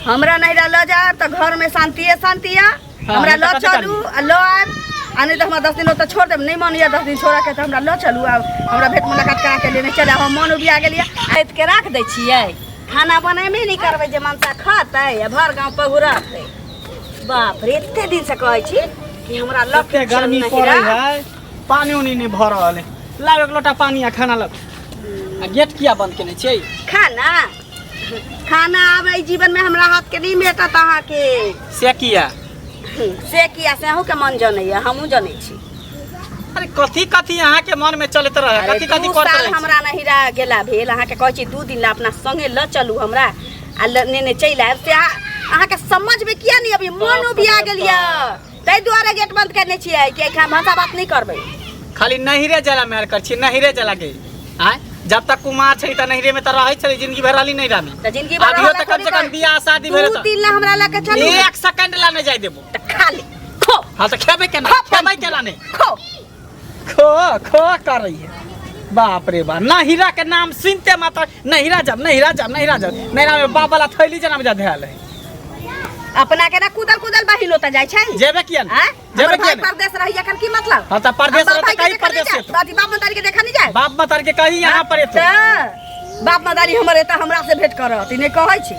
हमरा नैहरा लऽ जायब तऽ घरमे शान्तिए शान्ति यऽ। हाँ, हमरा नहि तऽ लऽ कथी चलू आ लऽ आयब, आ नहि तऽ हमरा 10 दिन ओतऽ छोड़ देब। नहि मन यऽ 10 दिन छोड़ऽके तऽ हमरा लऽ चलू आ हमरा भेंट मुलाकात करा के लेने चल आब। हम मन उबिया गेल यऽ। रातिके राख दै छियै, खाना बनेबे नहि करबै जे मनसा खतै आ भर गाँव पहुरतै। बाप रे, एते दिनसँ कहै छी कि हमरा लऽ के कते चल गर्मी नैहरा। पड़ै है, पानी उनी नहि भऽ रहल है। लाउ एक लोटा पानी आ खाना लाउ। आ गेट किया बंद केने छियै? खाना, खाना आब एहि जीवनमे हमरा हाथके नहि भेटत अहाँके। से किया? से किया से अहूँके मन जनैया, हमहूँ जनै छी। अरे कथी कथी अहाँके मन में चलैत रहे? अरे कथी कथी 2 करैत साल रहै छी? हमरा नहिरा गेला भेल। अहाँके कहै छी 2 दिन ला अपना संगे लऽ चलू हमरा आ नेने चलि आयब, से अहाँके समझमे किया नहि अभी? मन बाप उबिया रे गेल यऽ, ताहि दुआरे गेट बंद करने छियै कि एहिठाम भाषा बात नहि करबै। खाली नहिरे जला मार कर छी, नहिरे जला के आय। जब तक कुमार छै त नहिरे में त रहै छलै, जिंदगी भर रहली नहिरा में। तऽ जिंदगी भर अभियो रहला त कम से थोड़ी कम कहै। बियाह शादी भेल 2 त दिन ला हमरा लऽ के चलू। 1 सेकंड ला नहीं जाय देबो। तऽ खा ले, खो। हाँ तऽ खेबै केना? खो, खेबै केना नहीं? खो। खो खो करै है। बाप रे बाप, नहिरा के नाम सुनते मात्र नहिरा जाब, नहिरा जाब, नहिरा जाब। नहिरा में बाप वाला थैली जना बजा धयल है। अपना के ना कूदल कूदल बहिन ओतऽ जाइ छै। जेबे किया ने? आँय? जेबे हमर किया भाई ने? परदेश रही एखन की मतलब? हाँ, तऽ परदेश हम बाप रहतै, भाई के कहीं देखऽ नहि परदेश जाय। हेतौ। अथी बाप मतारी के देखऽ नहि जाय? बाप मतारी के कहीं यहाँ पर एतौ। तऽ बाप मतारी हमर एतऽ हमरा से भेंट करत, ई नहि कहै छी।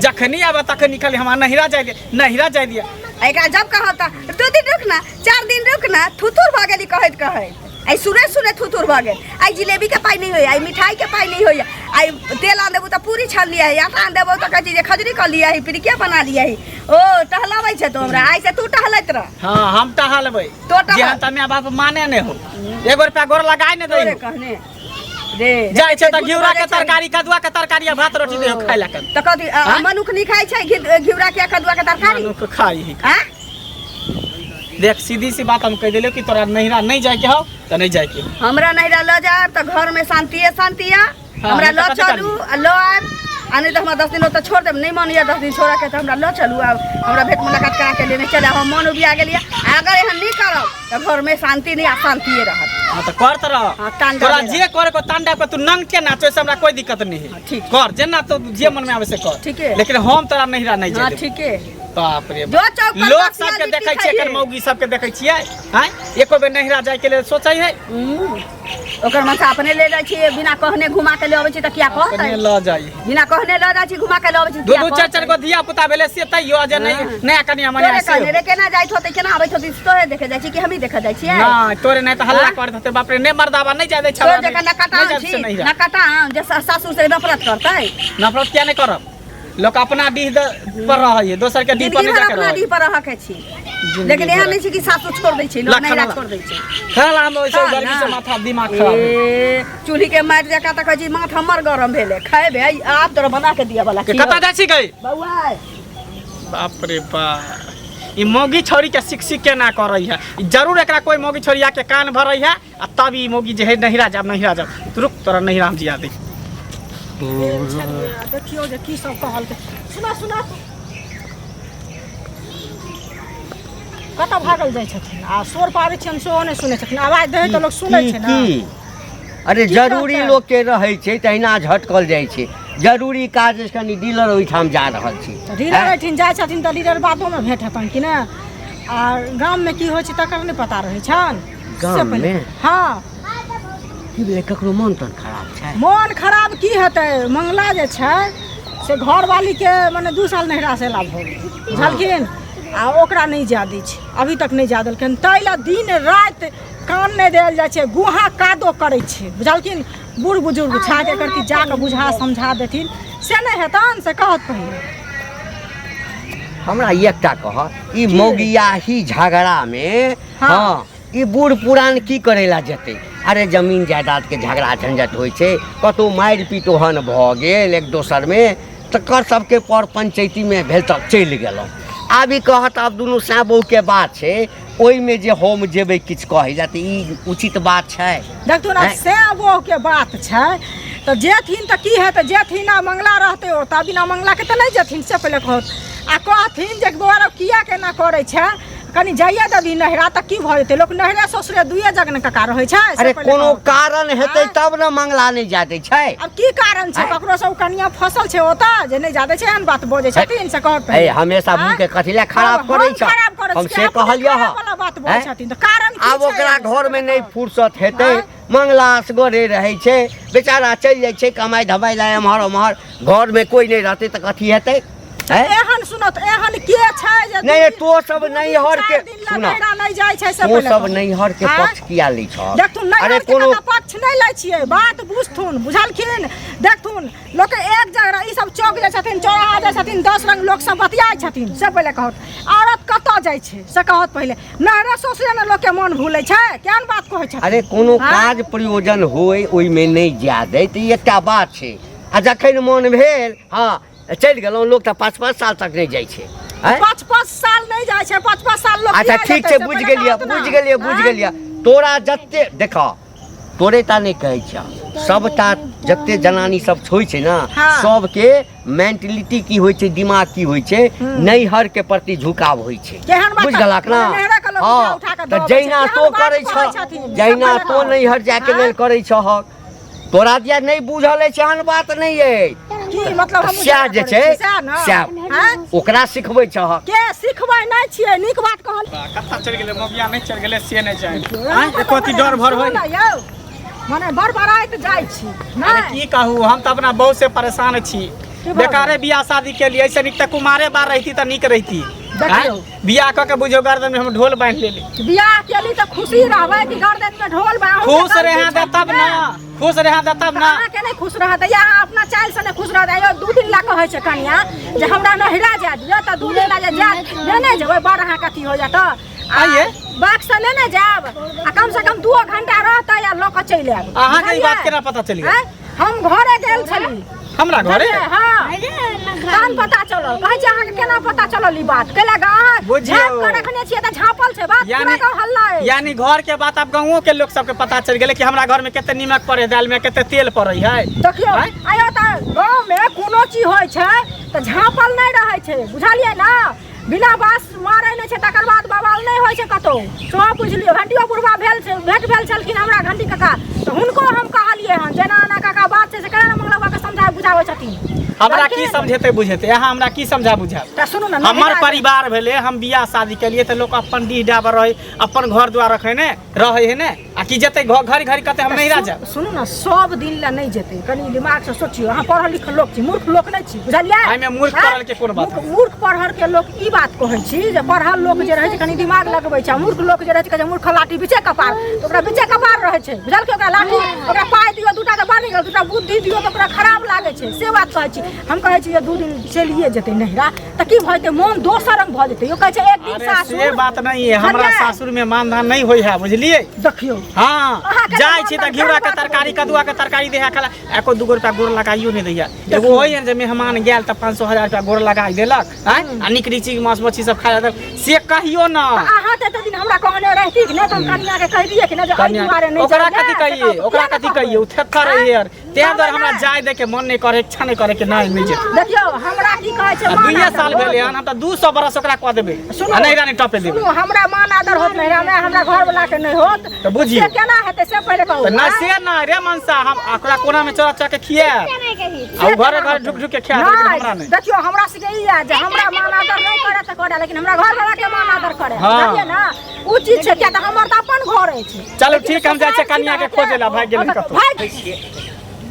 जखनी आबे तखनी खाली हमरा नहिरा जाय दिया, नहिरा जाय दिया। आ एकरा जब कहब तऽ 2 दिन रुक ना, 4 दिन रुक ना, थुथुर भऽ गेली कहैत कहैत। आइ सुने सुने थुथुर भऽ गेल। आइ जिलेबी के पाइ नहि होइए, आइ मिठाई के पाइ नहि होइए, आइ तेल आन देबू तऽ पूरी छान लिअ, आटा आन देबू तऽ कहै छी जे खजरी कऽ लिअ, पिरिकिया बना लिअ। ओ टहलाबै छै तो हमरा, आइ से तू टहलैत रह। हाँ, हम टहलबै। तो टहल। जेहन तऽ my बाप माने नहि हो, एगो रुपया गोर लगाए नहि तोरे दै हो। कहने रे जाइ छै तऽ झूठ घिउरा के बजै छै। तरकारी, कदुआ के तरकारी आ भात रोटी दे खाय ला कन। तऽ कथी, आँय? मनुख नहि खाइ छै घिउरा के आ कदुआ के तरकारी? मनुख खाइ है। आँय? देख, सीधी सी बात हम कह दिलियो कि तोरा नहिरा नहीं जाए के हो तो नहीं जाए के हो। हमरा नहिरा लऽ जायब तऽ घरमे शान्तिए शान्ति यऽ। हाँ, हमरा नहि तऽ लऽ कथी चलू करबी? आ लऽ आयब, आ नहि तऽ हमरा 10 दिन ओतऽ छोड़ देब। नहि मन यऽ 10 दिन छोड़ऽके तऽ हमरा लऽ चलू आ हमरा भेंट मुलाकात करा के लेने चल आब। हम मन उबिया गेल यऽ। आ अगर एहन नहि करब तऽ घरमे शान्ति नहि आ शान्तिए रहत। हाँ तऽ कर तऽ रह। हाँ, तांडव तोरा रहत। जे करे को तांडव के तू नंग के नाचो से हमरा कोई दिक्कत नहीं है। हाँ, ठीक। कर जेना तो जे मन में आवे से कर। ठीके। लेकिन हम तोरा नहिरा नहीं हाँ जाए देबो। ठीके। बाप रे जो चौक पर लोग बसिया सबके लिट्टी देखै छियै, एकर खाइए। मौगी सबके देखै छियै, आँय एको बेर नहिरा जाय के लेल सोचै है। ओकर मनसा अपने ले जाइ छियै, बिना कहने घुमा के ले अबै छी तऽ किया कहतै? अपने लऽ जाइ है। बिना कहने लऽ जाइ छी, घुमा के ले अबै छी, दू किया दू चारि चारि कहतै? गो धिया पुता भेलै से तैयो जे नहीं हाँ। नया कनिया मनिया तोरे से कहने रे केना जाइत होतै, केना आबैत होतै, से तोरे देखे जाइ छी कि हमही देखे जाइ छियै? नहीं तोरे नहीं तऽ हल्ला हाँ? करैत होतै। बाप रे, नहि मर्दाबा नहि जाय दै छै तोर हमरा, जकाँ नहि नकटान जाय छी से नहिरा। नकटान जे सासुर से नफरत करतै। नफरत किया नहि करब? लोक अपना डीह पर रहै है, दोसर के डीह पर जिंदगी नहि भर जाके अपना रहै। डीह पर रहऽ के छी, जिंदगी लेकिन एहन भर। नहि छै कि सासु छोड़ दै छै, लोक ला, नैहरा खाना ला। छोड़ दै छै। खाना ला, हम ओइसे खा गर्मी से ना। माथा दिमाग खराब है। ए, चूल्ही के मारि जकाँ तऽ कहै छी माथ हमर गरम भेलै। खैबे आब तोरा बना के दिअ बला। के कतऽ जाइ छी गई? बौआ। बाप रे बाप, ई मौगी छौरी के सीख सीख के ना करै है। ई जरूर एकरा कोई मौगी छौरी आके कान भरै है आ तब ई मौगी जे है नहिरा जाब, नहिरा जाब। तू रुक, तोरा नहिरा हम जिया दे। देखियौ जे की सब कहलकै। सुना सुना, कतऽ भागल जाइ छथिन आ शोर पाबै छियनि सेहो नहि सुनै छथिन। आवाज दै तऽ लोक सुनै की छै ने। की? अरे की जरूरी कहतै? लोकके रहै छै तहिना झटकल जाइ छै। जरूरी काज अछि, कनि डीलर ओहिठाम जा रहल छी। तऽ डीलर आँय? एहिठिन जाइ छथिन तऽ लीडर बादोमे भेंट हेतनि कि नहि? आ गाममे की होइ छै तकर नहि पता रहै छनि से गाममे? पहिले। हँ। की भेलै, ककरो मोन तोन खराब छै? मोन खराब की हेतै, मंगला जे छै से घरवालीके मने 2 साल नहिरा से अयला भऽ गेल, बुझलखिन? आ ओकरा नहि जाय दै छै, अभी तक नहि जाय देलखिन। ताहि लए दिन राति कान नहि देल जाइ छै, गुहा कादो करै छै, बुझलखिन? बूढ़ बुजुर्ग छै एकर कि जाकऽ बुझा समझा देथिन से नहि हेतनि से कहत पहिले। हमरा एकटा कह, ई मौगियाही झगड़ामे हँ ई बूढ़ पुरान की करै ला जेतै? अरे जमीन जायदादके झगड़ा झंझट होइ छै, कतहु मारि पीट ओहन भऽ गेल एक दोसरमे तकर सबके पर पंचैतीमे भेल तब चलि गेलहुँ। आब ई कहत आब दुनू साँय बहूके बात छै, ओहिमे जे हम जेबै किछु कहै लए तऽ ई उचित बात छै? देखथुन आब आँय? सैं बहूके बात छै तऽ जेथिन तऽ की हेतै? जेथिन आ मंगला रहतै ओतऽ, बिना मंगलाके तऽ नहि जेथिन से पहिले कहत। आ कहथिन जे बौआ रौ किया केना करै छै, कनी जाइए देबी नहिरा तऽ की भऽ जेतै लोक नहिरे ससुरे दुइए जग ने काका रहै छै से अरे पहिले कोनो कहू। कारण हेतै आँय? तब ने मंगला नहि जा दै छै आब की कारण छै आँय? ककरो सब कनिया फसल छै ओतऽ जे नहि जादै छै एहन बात बजै छथिन से कहत ए पहिले। हमेशा आँय? मुँह के कथी लए खराब हम करै छ खराब करै हम छी, से अपने कहलियै खराब वाला बात बजै आँय? छथिन तऽ कारण की आब छै ओकरा से घर में नहि बताउ। फुर्सत हेतै आँय? मंगला असगरे रहै छै बेचारा चलि जाइ छै कमाइ धमाइ लए एम्हर ओम्हर घर में कोइ नहि रहतै तऽ कथी हेतै आँय? एहन सुनत एहन के छै जे नहि, दू दिन- तो सब दू दिन, नैहर के- चारि दिन ला सुनऽ। नैहरा नहि जाइ छै से तू पहिले सब कहू। नैहर के आँय? पक्ष किया लै छह देखथुन अरे नैहर के कोनो कका पक्ष नहि लै छियै बात बुझथुन बुझलखिन देखथुन लोक एक जगह ई सब चौक जाइ छथिन चौराहा जाइ छथिन 10 रंग लोक सब बतियाइ छथिन से पहिले कहत औरत कतऽ जाइ छै से कहत पहिले नहरे ससुरे ने लोक के मन भूलै छै केहन बात कहै छथिन अरे कोनो आँय? काज प्रयोजन होय ओहिमे नहि जाय दै तऽ ई एकटा बात छै आ जखन मोन भेल हँ चलि गेलहुँ लोक तऽ 5-5 साल तक नहि जाइ छै आँय? 5-5 साल नहि जाइ छै 5-5 साल लोक अच्छा किया ठीक जेतै छै से बुझि पहिले गेलियै कहत ने। बुझि गेलियै बुझि आँय? गेलियै तोरा जते देख तोरे टा नहि कहै छियह सबटा जते जनानी सब होइ छै ने हाँ। सबके मेंटलिटी की होइ छै दिमाग की होइ छै नैहर के प्रति झुकाव होइ छै केहन बात बुझि गेलक ना नैहरा के लोक हँ उठा उठा के तऽ दऽ अबै छै। जहिना केहन तो बात करै कहै छह छथिन, जहिना सब तो नैहर जायके हाँ? लेल करै छहक तोरा दिया नहि बुझल अछि एहन बात नहि अछि की मतलब हम सएह जे छै सएह ने सएह आँय? ओकरा सिखबै छहक के सिखबै नहि छियै नीक बात कहल कतऽ चलि गेलै मौगिया नहि चलि गेलै से नहि जानि आँय एको अथी डर भर होय सुनू ने यौ मने बड़बड़ाइत जाइ छी अरे नहि की कहू हम तऽ अपना बहू से परेशान छी की भऽ बेकारे बियाह शादी के लिए ऐसे नीक तऽ कुमारे बार रहती तऽ नीक रहती देखियौ। आँय? बियाह कऽ के बुझियौ गर्दन में हम ढोल बान्हि लेली बियाह केली तऽ खुशी रहबै कि गर्दन में ढोल बा अहूँके खुश गलती रहे छै दे तब कि ना नहि? खुश रहे दे तब ना अहाँके नहि खुश रहत या अहाँ अपना चालि से नहि खुश रहत यौ 2 दिन ला कहै छै कनिया जे हमरा नहिरा जाय दिअ तऽ 2 दिन ला जे जायत लेने जेबै बड़ अहाँके अथी हो जायत आइए। बाग से लेने जायब आ कम से कम 2 घंटा रहतै आ लऽ कऽ चलि आयब अहाँके ई बात बुझलियै? केना पता चलि गेल? आँय? हम घरे गेल छली हमरा घरे हाँ तहन पता चलल कहै छै अहाँके केना पता चलल ई बात कैला कि अहाँ बुझियौ। झाँप कऽ रखने छियै तऽ झाँपल छै बात पूरा यानी गाँव हल्ला अछि यानी घर के बात आब गाँवो के लोग सबके पता चलि गेलै कि हमरा घर में कते नीमक पड़े दालि में कते तेल पड़े है देखियौ आँय? आयो तऽ गाँवमे कोनो चीज होइ छै तऽ झाँपल नहि रहै छै बुझलियै ने बिना बाँस मारै नहि छै तकर बाद बवाल नहि होइ छै कतहु सेहो बुझि लियौ घंटियो बुढ़बा भेल छै भेट भेल छलखिन हमरा घंटी काका तऽ हुनको हम कहलियै हन जेना एना काका बात छै से केना ने मंगला बाबाके समझा बुझाबै छथिन हमरा की समझेतै बुझेतै अहाँ हमरा की समझा बुझायब तऽ सुनू ने हमर परिवार भेलै हम बियाह शादी केलियै तऽ लोक अपन डीह डाबर रहै अपन घर दुआर रखै ने रहै है ने आ कि जेतै घर घड़ी घड़ी कते हम नहिरा जायब सुनू ने सब दिन लए नहि जेतै कनि दिमाग से सोचियौ अहाँ पढ़ल लिखल लोक छी मूर्ख लोक नहि छी बुझलियै एहिमे मूर्ख आँय? पढ़ल के कोन बात? मूर्ख पढ़ल के लोक ई बात कहै छी जे पढ़ल लोक जे रहै छै कनि दिमाग लगबै छै आ मूर्ख लोक जे रहै छै कहै छै मूर्ख लाठी बिचे कपार तऽ ओकरा बिचे कपार रहै छै बुझलकै ओकरा लाठी ओकरा पाइ दियौ दूटा तऽ बड़ निकल दूटा बुद्धि दियौ तऽ ओकरा खराब लागै छै से बात कहै छी हम कहै छी जे 2 दिन चलिए जेतै नहिरा तऽ की भऽ जेतै मोन दोसर रंग भऽ जेतै यौ कहै छै एक दिन अरे सासुर से बात नहीं है हमरा बुझलियै? सासुर में मानधान नहीं होई है बुझलिए देखियौ हाँ अहाँके जाइ तऽ छी तऽ मानधान घिउरा के बात तरकारी बोलू। कदुआ के तरकारी दे है खाला एको दूगो रुपया गोड़ लगाइयो नहीं दैया एगो होई है जे मेहमान गेल तऽ 500 1000 रुपया गोड़ लगाई देलक आँय आ निक रीची माछ मछली सब खा देलक से कहियो ना अहाँ तऽ एते दिन हमरा कहने रहती कि नहि तऽ हम कनिया के कहि दियै कि नहि जे एहि कनिया दुआरे नहि ओकरा जाइले, कथी से कहिए कहू, ओकरा किया कथी नहि कहिए उ थेथर है यार तें दुआरे हमरा नहि। जाय दे के मन नहीं करे इच्छा नहीं करे के नहीं नहीं जेतै देखियौ हमरा की कहै छै आ मान दुइये आदर साल होत। भेलै हन हम तऽ 200 बरस ओकरा कऽ देबै सुनू आ नहिरा नहि टपे देबै सुनू हमरा मान आदर होत नहिरा मे हमरा घर वाला के नहि होत तऽ बुझियौ। से केना हेतै से पहिले कहू तऽ नहि आँय? से नहि रे मनसा हम ओकरा कोना मे चोरा चोरा के खियाएब आ उ घरे घरे ढुक ढुक के खिया देबै लेकिन हमरा नहि नहि देखियौ हमरा सबके ई यऽ जे हमरा मान आदर नहि करे तऽ करे लेकिन हमरा घर वाला के मान आदर करे हाँ। बुझलियै ने उ चीज छै किया तऽ हमर तऽ अपन घर अछि चलू लेकिन ठीक, हम जाइ छियै ससुराल कनिया के छी खोजै लए, भागि गेलै हँ, तऽ कतौ। भागि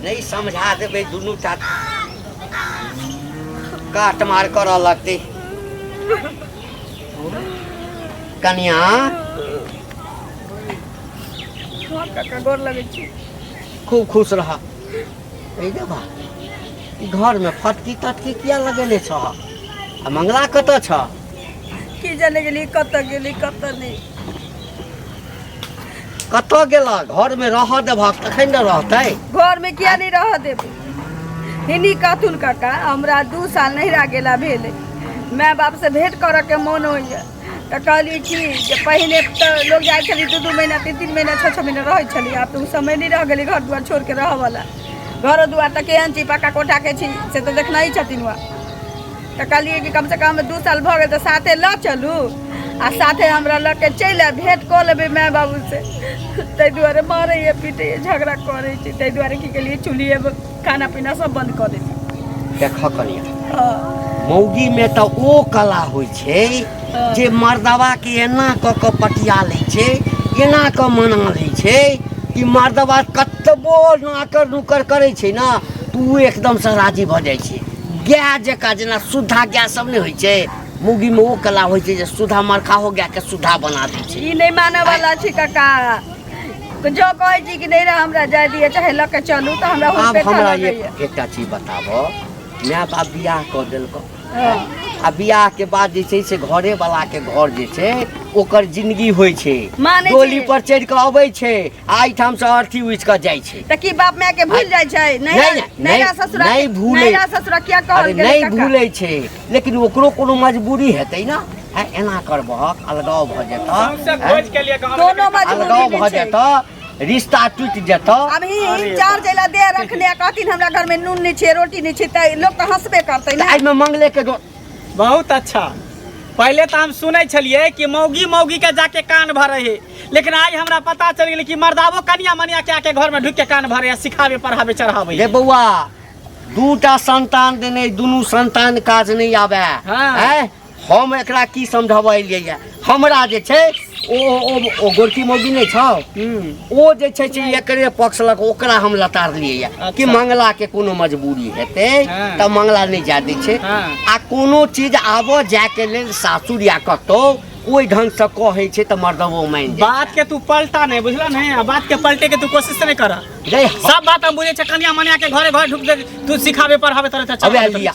नहि समझा देबै दुनू टा काट मार करऽ लगतै कनिया काका गोर लगै छी खूब खुश रह ए देबा ई घरमे फटकी तटकी किया लगेने छह आ मंगला कतऽ छह की जाने गेली कतऽ गेली कतऽ नहि कतऽ गेला घरमे रहऽ देबहक तखन ने रहतै घरमे किया नहि रहऽ देबै हिनी कहथुन काका हमरा 2 साल नहिरा गेला भेलै माय बापसँ भेँट करऽके मोन होइए तऽ कहलियै कि जे पहिने तऽ लोक जाइ छलै 2-2 महीना 3-3 महीना 6-6 महीना रहै छलै आब तऽ ओ समय नहि रहि गेलै घर दुआर छोड़िके रहऽवला घरो दुआर तऽ केहन छी पक्का कोठाके छी से तऽ देखने ही छथिन वहाँ तऽ कहलियै कि कमसँ कम 2 साल भऽ गेल तऽ साथे लऽ चलू आ साथे हमरा लऽ के चलि आयब, भेंट कऽ लेबै माय बाबू से। ताहि दुआरे मारैए पीटैए, झगड़ा करै छै, ताहि दुआरे की केलियै चूल्हिए खाना पीना सब बंद कऽ देलियै। देख कनिया, मौगी में तऽ ओ कला होइ छै जे मर्दवा के एना कऽ कऽ पटिया लै छै, एना कऽ मना लै छै कि मर्दवा कतबो नाकर नुकर करै छै ने तऽ ओ एकदमसँ राजी भऽ जाइ छै। गाय जकाँ जेना सुधा गाय सब नहि होइ छै, मौगी में ओ कला होइ छै जे सुधा मरखाहो गाय के सुधा बना दै छै। ई नहि मानऽ वाला छै काका, जो कहै छी कि नहि रह हमरा जाय दिअ चाहे लऽ के चलू तऽ हमरा आब हुलपेठा हमरा लगैया। एकटा चीज बताबऽ, माय बाप बियाह कऽ देलकौ आ बियाह के बाद जे छै से घरे वाला के घर जे छै ओकर जिंदगी होइ छै, मानै डोली छी। पर चढ़ि कऽ अबै छै आ एहिठाम से अर्थी उठि कऽ जाइ छै। तऽ की बाप माय के भूल जाइ छै? नहि, नैहरा नैहरा ससुरा नहि भूलै। नैहरा ससुरा किया कहल अरे गेलै नहि काका? भूलै छै, लेकिन ओकरो कोनो मजबूरी हेतै ने। आँय, एना करबहक अलगाव भऽ जेतऽ, सौंसे खोज के लिए गाँव में कोनो मजबूरी अलगाव नहि भऽ छै। जेतऽ, रिश्ता टूटि जेतऽ। अभी चार जैला दे रखने आ कहथिन हमरा घर में नून नहीं छै रोटी नहीं छै, तऽ लोग तऽ हंसबे करतै तऽ ने। एहिमे मंगले के बहुत अच्छा। पहले तो हम सुनै छलियै कि मौगी मौगी के जाके कान भरे है, लेकिन आज हमरा पता चल गेलै कि मर्दाबो कनिया मनिया के आके घर में ढुक के कान भरे है, सिखावे पढ़ावे चढ़ावे। रे बौआ, दूटा संतान देने, दुनू संतान काज नहीं आवे। हाँ। हैं? हम एकरा की समझाबऽ एलियै ये? हमरा जे छै ओ ओ ओ गोरकी मौगी नहि छौ, ओ जे छै से एकरे पक्ष लग ओकरा हम लतारलियै ये कि अच्छा। मंगला के कोनो मजबूरी हेतै हाँ। तऽ मंगला नहि जाय दै छै। हाँ। आ कोनो चीज आबऽ जाय के लेल सासुर या कतौ ओहि ढंग से कहै छै तऽ मर्दबो मानि जाइ। बात के तू पलटा नहीं बुझला नहीं, आ बात के पलटे के तू कोशिश नहीं कर। रे, सब बात हम बुझे छै, कनिया मनिया के घरे घर ढुक दे तू सिखावे पढ़ावे तरह अबे लिया।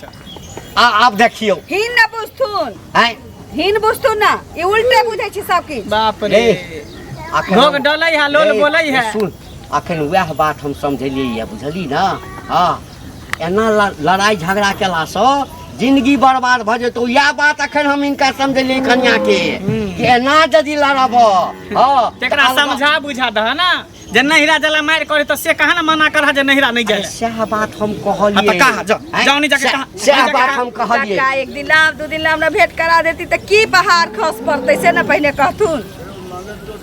आ आब देखियौ। हीन न बुझथुन। हैं? हीन बुझथुन ना, ई उल्टे बुझै छै सब किछु। बाप रे। रे, अखन घोघ डलै है, लोल रे, बोलै है। सुन, अखन वएह बात हम समझेलियै ये, बुझली ना? हाँ, एना लड़ाई झगड़ा केलासँ जिंदगी बर्बाद भऽ जेतौ। इएह बात अखन हम हिनका समझेलियै कनिया के कि एना यदि लड़ब, हाँ, तेकरा तऽ समझा बुझा दह ना जे नहिरा जला मारि करे तऽ से कहाँ ना मना करहा जे नहिरा नहीं अरे जाए। सएह बात हम कहलियै। हाँ, तऽ कहाँ? जाउ, हैं? जाउ नहीं जाके कहाँ? सएह नहीं जाके बात कहाँ? हम कहलियै। काका एक दिन ला दू दिन ला हमरा भेंट करा देती तऽ की पहाड़ खस पड़तै से ने पहिने कहथुन।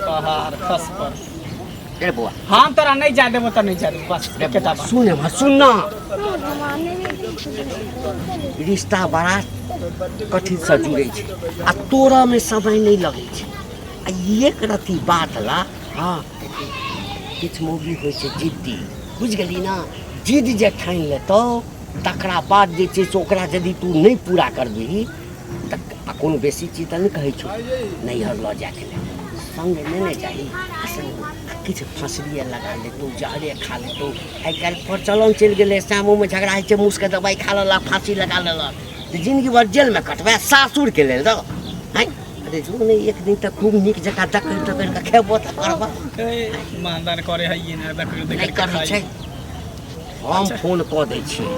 पहाड़ खस पड़। रे बौआ, हम तोरा नहीं जाए देबो तऽ नहीं जाए देबो, बस रे एकेटा बौआ, बात। सुन एम्हर, सुन ना, रिश्ता बड़ा कठिनसँ जुड़ै छै आ तोड़ऽमे समय नहि लगै छै। आ एक रत्ती बात ला, हाँ, किछु मौगी होइ छै जिद्दी, बुझि गेली ना? जिद जे ठानि लेतौ तकरा बाद जे छै से ओकरा यदि तू नहि पूरा करबिही तऽ आ कोनो बेसी चीज तऽ नहि कहै छौ नैहर लऽ जायके लेल, संग नेने जाही आ संग आ किछु फसरिए लगा लेतौ, जहरे खा लेतौ। आइ काल्हि प्रचलन चलि गेलै, शामोमे झगड़ा होइ छै, मूसके दबाइ खा लेलक, फाँसी लगा लेलक, तऽ जिन्दगी भरि जेलमे कटबै सासुरके लेल रौ। आँय, अरे जो ने एक दिन तऽ खूब नीक जकाँ दकड़ि दकड़ि कऽ खेबो तऽ करबऽ। मानदान करे है ये ना दकड़ि नहि दकड़ि करै छै, हम फोन कऽ दै छियै।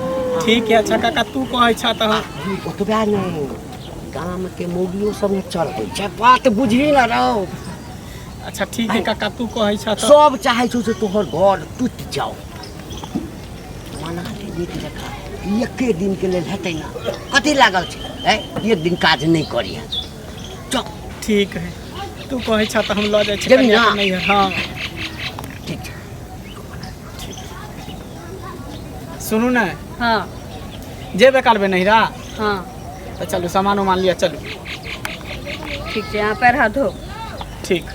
ठीक है। अच्छा काका, तू कहै छह तऽ हम ओतबे नहि, गामके मौगियो सब ने चढ़बै छै, बात बुझही ने रौ। अच्छा ठीक है काका, तू कहै छह तऽ सब चाहै छौ जे तोहर घर टूटि जाओ। मना ले नीक जकाँ, एके दिनके लेल हेतै ना, कथी लागल छै? हैं, एक दिन काज नहि करिहे, चल। ठीक है, तू कहै छह तऽ हम लऽ जाइ छी जेबही कनिया ना? के नैहर। हाँ ठीक छै। सुनू ने। हाँ। जेबे करबै नैहरा? हाँ। तऽ चलू सामान उमान लिअ, चलू। ठीक छै, अहाँ पैर हाथ धो। ठीक।